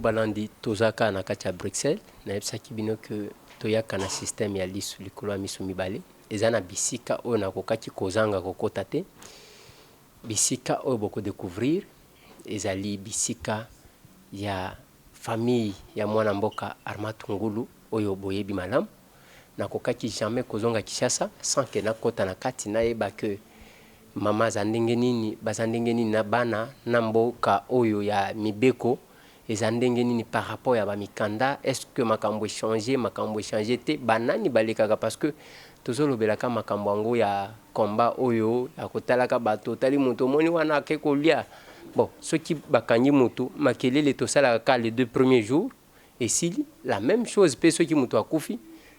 Balandi, toza kaka na kati ya Bruxelles. Nayebisaki bino ke toyaka na système ya lisu likolo ya miso mibale. Eza na bisika oyo nakokaki kozanga kokota te. Bisika oyo bokodécouvrir ezali bisika ya famille ya mwana mboka Armand Tungulu oyo boyebi malamu. Nakokaki jamais kozonga Kinshasa sans ke nakota na kati, nayeba ke mama aza ndenge nini, baza ndenge nini na bana na mboka oyo ya mibeko eza ndenge nini par rapport ya bamikanda. Est ce que makambo échange, makambo échange te, banani balekaka? Parce que tozolobelaka makambo yango ya combat oyo ya kotalaka bato. Otali moto, omoni wana ake kolia. Bon, soki bakangi moto, makelele tosalaka ka les 2 premiers jours, esili. La même chose mpe soki moto akufi,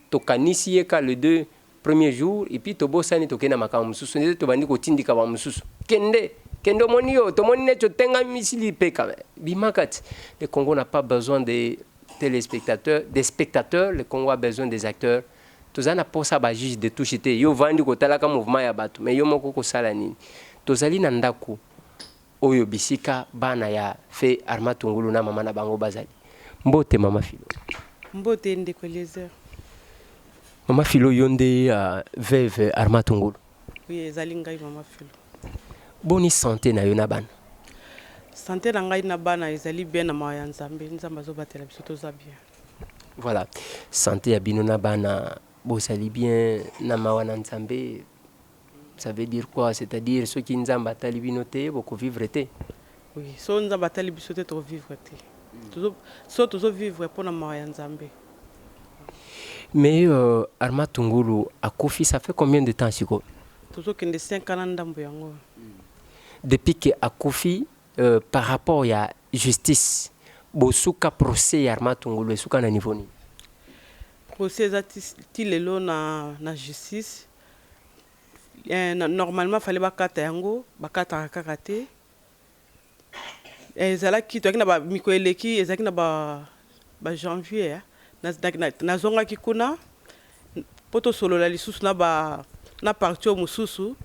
tokanisi ye ka le 2 premiers jours et puis tobosani, tokende na makambo mosusu. Nde tobandi kotindika bamosusu: kende, kende, omoni yo, tomoni neti otengami lipeka, bimaka ti. Le Congo n'a pas besoin des téléspectateurs, des spectateurs, le Congo a besoin des acteurs. Toza na posa bajuge de touche te. Yo ovandi kotalaka mouvement ya bato, mais yo moko kosala nini? Tozali na ndako oyo bisika bana ya feu Armand Tungulu na mama na bango bazali. Mbote, mama Filo. Mbote, ndeko Eliezer. Mama Filo, yo nde veuve Armand Tungulu? Oui, ezali ngai mama Filo. Boni santé na yo na bana? Santé na ngai na bana ezali bien, na mawa ya Nzambe. Nzambe azobatela biso, toza bien. Voilà, santé ya bino na bana, bozali bien na mawa na Nzambe. Ça veut dire quoi? C'est-à-dire soki Nzambe atali bino te, bokovivre te? Oui, so Nzambe atali biso te, tokovivre te. So tozovivre mpona mawa ya Nzambe. Mais Armand Tungulu akufi, ça fait combien de temps sikoyo? Tozokende 5 ans na ndambo yango. Depuis que akufi, par rapport ya justice, bosuka procès ya Armand Tungulu esuka na niveau nini? Procès eza ti lelo na justice. Normalement fallait bakata yango, bakataka kaka te. Ezalaki, toyaki na bamiko eleki, ezalaki na ba janvier. Nazongaki kuna mpo tosolola lisusu na partie oyo mosusu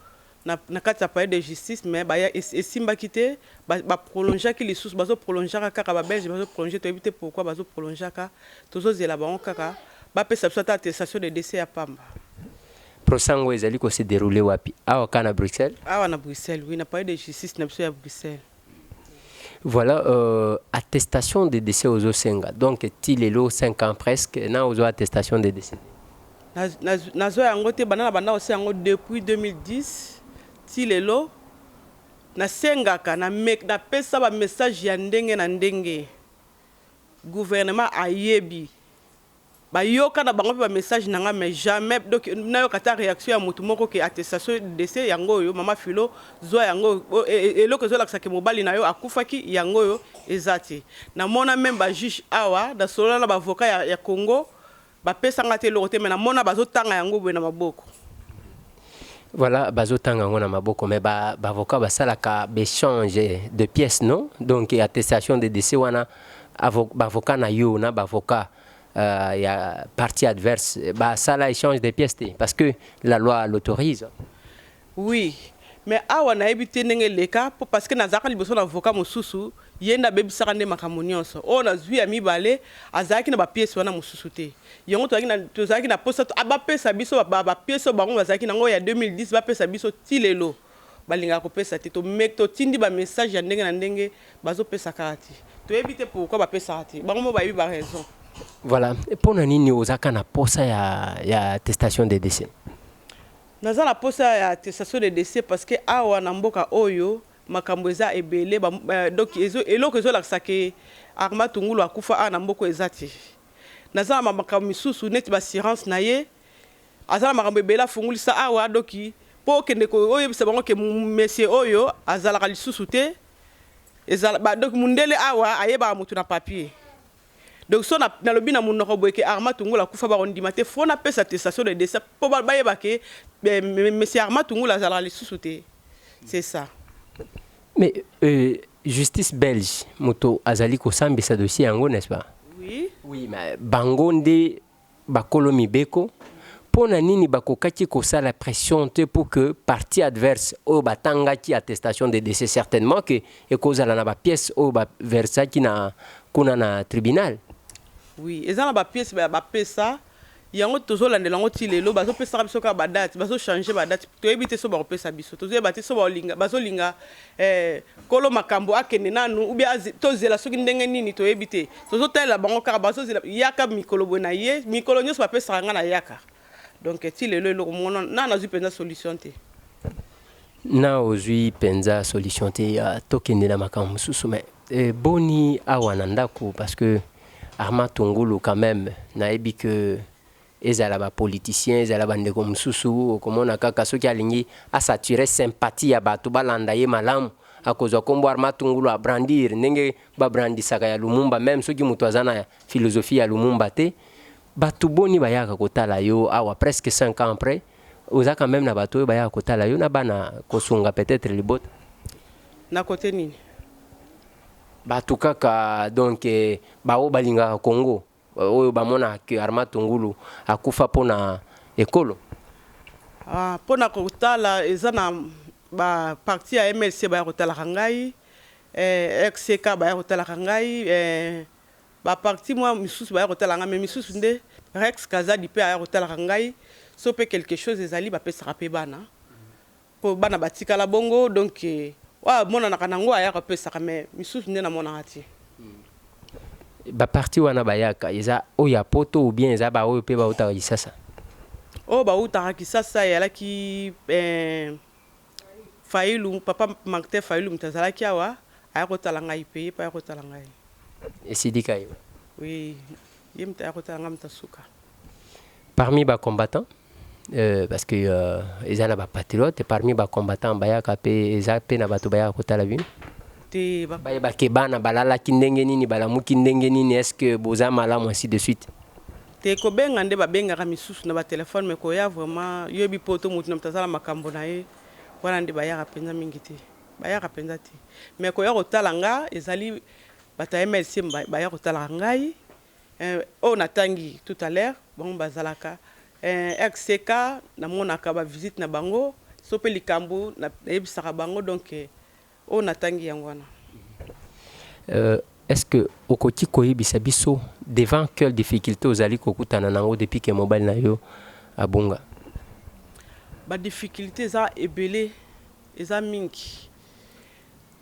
na kati ya palais de justice, mais baya esimbaki te. Baprolongeaki lisusu, bazoprolongeaka kaka. Babelge bazoprolonge, toyebi te pourquoi bazoprolongeaka. Tozozela bango kaka bapesa biso ata attestation de décès ya pamba. Procès yango ezali kose dérouler wapi? Awa kaka na Bruxelles? Awa na Bruxelles, oui, na palais de justice na biso ya Bruxelles. Voilà, attestation de décès ozosenga. Donc ti lelo, 5 ans presque, na ozwa attestation de décès? Nazwa yango te. Banda na banda kosenga yango depuis 2010 ti lelo, nasengaka, napesa bamessage ya ndenge na ndenge. Gouvernement ayebi, bayoka na bango mpe bamessage na nga, mais jamais donc nayoka ata réaction ya motu moko ke attestation de décès yango oyo, mama Filo, zwa yango, eloko ezolakisa ke mobali na yo akufaki, yango oyo eza te. Namona même bajuge awa, nasolola na baavocat ya Congo, bapesanga te eloko te, mais namona bazotanga yango boye na maboko. Voilà, bazotanga yango na maboko, mais baavocat basalaka baéchange de pièces, non? Donc attestation de décès wana, baavocat na yo na baavocat ya partie adverse basala échange de pièces te? Parce que la loi l'autorise. Oui, mais awa nayebi te ndenge eleka, po parce que nazalaka liboso na avocat mosusu, ye nde abebisaka nde makambo nyonso. Oyo nazwi ya mibale azalaki na bapièces wana mosusu te. Yango tozalaki na posa bapesa biso bapièces oyo bango bazalaki nango ya 2010, bapesa biso. Ti lelo balingaka kopesa te. Totindi bamessage ya ndenge na ndenge, bazopesa kaka te. Toyebi te pourquoi bapesaka te. Bango mo bayebi baraison. Voilà. Mpo na nini ozaka na posa ya attestation de décès? Naza na posa ya attestation de décès parce que awa na mboka oyo makambo eza ebele. Donc eloko ezolakisa ke Armand Tungulu akufa awa na mboka eza te. Naza na makambo misusu neti baassurance na ye, aza na makambo ebele afungulisa awa. Donc mpo okende oyebisa bango ke monsieur oyo azalaka lisusu te, donc mundele awa ayebaka motu na papier. Donc so nalobi na monoko boye ke Armand Tungulu akufa, bakondima te. Faut napesa attestation de décès mpo bayeba ke monsieur Armand Tungulu azalaka lisusu te, c'est ça. Mais justice belge moto azali kosambisa dossier yango, n'est-ce pas? Oui. Oui, mais bango nde bakolo mibeko. Mpo na nini bakokaki kosala pression te pour que partie adverse oyo batangaki attestation de décès, certainement ke ekozala na bapièce oyo baversaki na kuna na tribunal. Oui, eza na bapièces bapesa yango, tozolandela yango ti lelo. Bazopesaka biso kaka badate, bazochange badate, toyebi te so bakopesa biso, tozoyeba te so bazolinga kolo makambo akende nanu ou bien tozela soki ndenge nini, toyebi te. Tozotalela bango kaka, bazozela yaka mikolo boye na ye, mikolo nyonso bapesaka nga na yaka. Donc ti lelo eloko moko na nazwi mpenza solution te. Na ozwi mpenza solution te. Tokende na makambo mosusu, mais boni awa na ndako? Parce que Armand Tungulu, quand même, nayebi que ezala bapoliticien, ezala bandeko mosusu, okomona kaka soki alingi asatire sympathie ya bato balanda ye malamu, akozwa nkombo Armand Tungulu, abrandir ndenge babrandisaka ya Lumumba, même soki moto aza na philosophie ya Lumumba te. Bato boni bayaka kotala yo awa presque 5 ans après? Oza quand même na bato oyo bayaka kotala yo na bana, kosunga peut-être libota? Na kote nini? Bato kaka, donc baoyo balingaka Congo, oyo bamonaka ke Armand Tungulu akufa mpona ekolo. Ah, mpona kotala, eza na baparti ya MLC baya kotalaka ngai, RCK baya kotalaka ngai, baparti mwa misusu baya kotala ngai, mais misusu nde Rex Kazadi mpe aya kotalaka ngai. So mpe quelque chose ezali, bapesaka mpe bana, mpo bana batikala bongo. Donc oyo amonanaka nango aya kopesaka, mais misusu nde namonaka te. Baparti wana bayaka, eza oyo ya Poto ou bien eza baoyo mpe bautaka Kisasa? Oyo bautaka Kisasa eyalaki Fayulu, papa Martin Fayulu, moto azalaki awa, aya kotala ngai mpe ye mpe aya kotala ngai. Esidika yo? Oui, ye moto aya kotala ngai, moto asuka. Parmi bacombattant, parce que eza na bapatriote, parmi bacombattant bayaka mpe, eza mpe na bato bayaka kotala bino? Te. Bayebake bana balalaki ndenge nini, balamuki ndenge nini, est ce que boza malamu, ainsi de suite? Te, kobenga nde babengaka misusu na batelefone, mais koya vraiment, yoyebi po to motu na moto azala makambo na ye wana, nde bayaka mpenza mingi te, bayaka mpenza te. Mais koya kotala nga, ezali bato ya MLC baya kotalaka ngai, oyo natangi tout à l'heure, bango bazalaka. RCK, namonaka bavisite na bango, so mpe likambo nayebisaka bango. Donc oyo natangi yango wana. Est-ce que okoki koyebisa biso devant quelle difficulté ozali kokutana nango depuis ke mobali na yo abunga? Badifficulté eza ebele, eza mingi.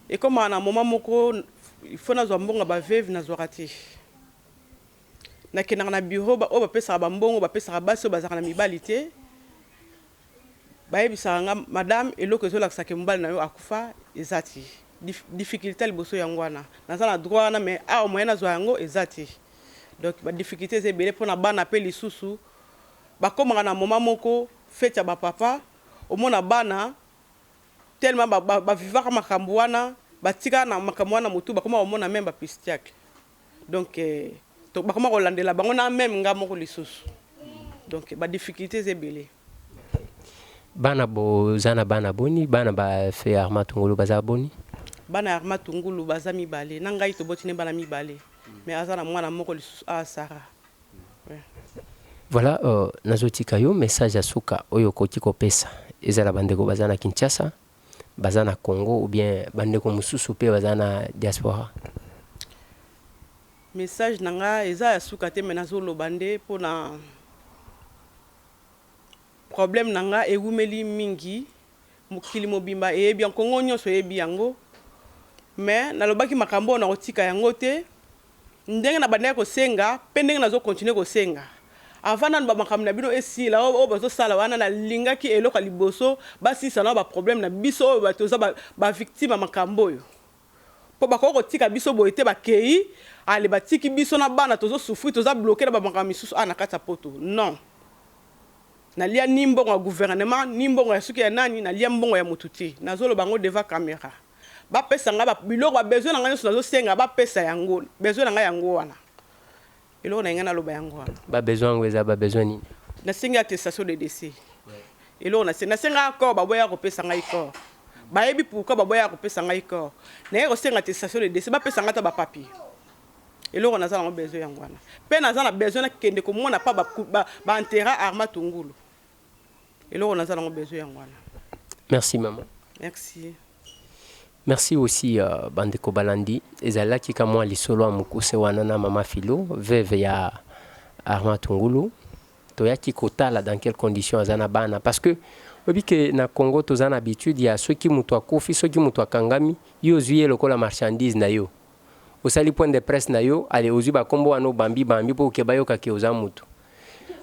Ekomaka na moment moko, il faut nazwa mbongo baveuve, nazwaka te. Nakendaka na bureau oyo bapesaka bambongo, bapesaka basi oyo bazalaka na mibali te, bayebisaka nga: "Madame, eloko ezolakisaka mobali na yo akufa eza te." Difficulté ya liboso yango wana. Naza na droit wana, mais awa moyen nazwa yango eza te. Donc badifficulté eza ebele. Mpona bana mpe lisusu, bakomaka na moment moko, fête ya bapapa, omona bana tellement bavivaka makambo wana, batikaka na makambo wana motu, bakoma komona même bapistiacle. Donc bakoma kolandela bango na même nga moko lisusu. Donc badifficulté eza ebele. Bana, boza na bana boni? Bana bafe Armand Tungulu baza boni? Bana ya Armand Tungulu baza mibale na ngai, toboti ne bana mibale, mais aza na mwana moko lisusu a Sara. Voilà, nazotika yo message ya suka oyo okoki kopesa, ezala bandeko baza na Kinshasa, baza na Congo, ou bien bandeko mosusu mpe baza na diaspora. Message na nga eza ya suka te, mais nazoloba nde mpona problème na nga ewumeli mingi, mokili mobimba eyebi yango, Kongo nyonso eyebi yango. Mais nalobaki makambo oyo nakotika yango te. Ndenge na bandaki kosenga mpe ndenge nazokontinue kosenga, avant nanu bamakambo na bino esila oyo bazosala wana, nalingaki eloko ya liboso basilisa nao baproblème na biso oyo bato oza bavictime ya makambo oyo, mpo bakoki kotika biso boye te. Bakei ale, batiki biso na bana, tozosouffrir, toza bloqué na bamakambo misusu awa na kati ya Poto. Non, nalia ni mbongo ya gouvernement, ni mbongo ya suki ya nani, nalia mbongo ya motu te. Nazoloba yango devant caméra. Bapesa ngai biloko, babesoin na ngai nyonso nazosenga, bapesa yango. Besoin na ngai yango wana, eloko na ngai naloba yango wana. Babesoin yango eza babesoin nini? Nasengi attestation de décès. Eloko nasengaka corps, baboyaka kopesa ngai corps. Bayebi pourquoi baboyaka kopesa ngai corps. Naye kosenga attestation de décès, bapesa ngai ata bapapier. Eloko naza nango besoin yango wana. Mpe naza na besoin nakende komona pa baenterra Armand Tungulu. Eloko naza nango besoin yango wana. Merci, mama. Merci. Merci aussi bandeko balandi, ezalaki ka mwa lisolo ya mokuse wana na mama Philo, veuve ya Armand Tungulu. Toyaki kotala dans quelles conditions aza na bana, parce que oyebi ke na Congo toza na habitude ya soki moto akufi, soki moto akangami, yo ozwi ye lokola marchandise na yo, osali point de presse na yo, ale ozwi bakombo wana, obambi bambi mpo oke bayoka ke oza motu.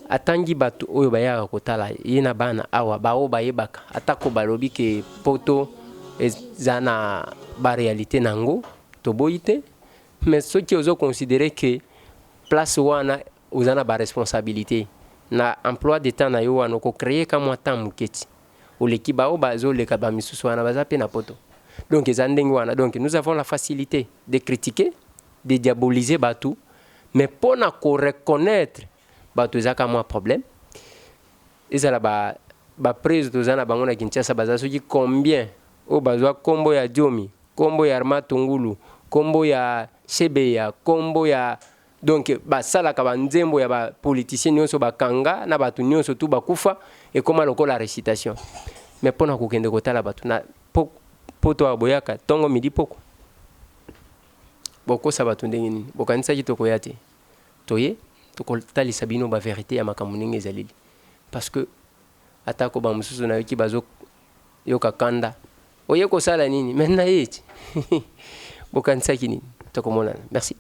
Atangi bato oyo bayaka kotala ye na bana awa, baoyo bayebaka, atako balobi ke poto eza na baréalité nango, toboyi te. Mais soki ozoconsidérer ke place wana oza na baresponsabilité na emploi de temps na yo wana, okocréer ka mwa temps moke ti oleki bao bazoleka, bamisusu wana baza mpe na poto. Donc eza ndenge wana. Donc nous avons la facilité de critiquer, de diaboliser bato, mais mpona koreconnaître bato ezaka mwa problème. Ezala baprise toza na bango na Kinshasa, baza soki combien oyo bazwa nkombo ya Diomi, nkombo ya Armand Tungulu, nkombo ya Chebeya, nkombo ya, donc basalaka banzembo ya bapoliticien nyonso bakanga na bato nyonso tu bakufa, ekóma lokola récitation. Mais mpona kokende kotala bato na poto awa, boyaka ntongo, midi, poko, bokosa bato ndenge nini? Bokanisaki tokoya te? Toye tokotalisa bino bavérité ya makambo ndenge ezaleli, parce que atako bamosusu nayoki bazoyoka kanda, oye kosala nini? Me na ye ti bokanisaki nini? Tokomonana. Merci.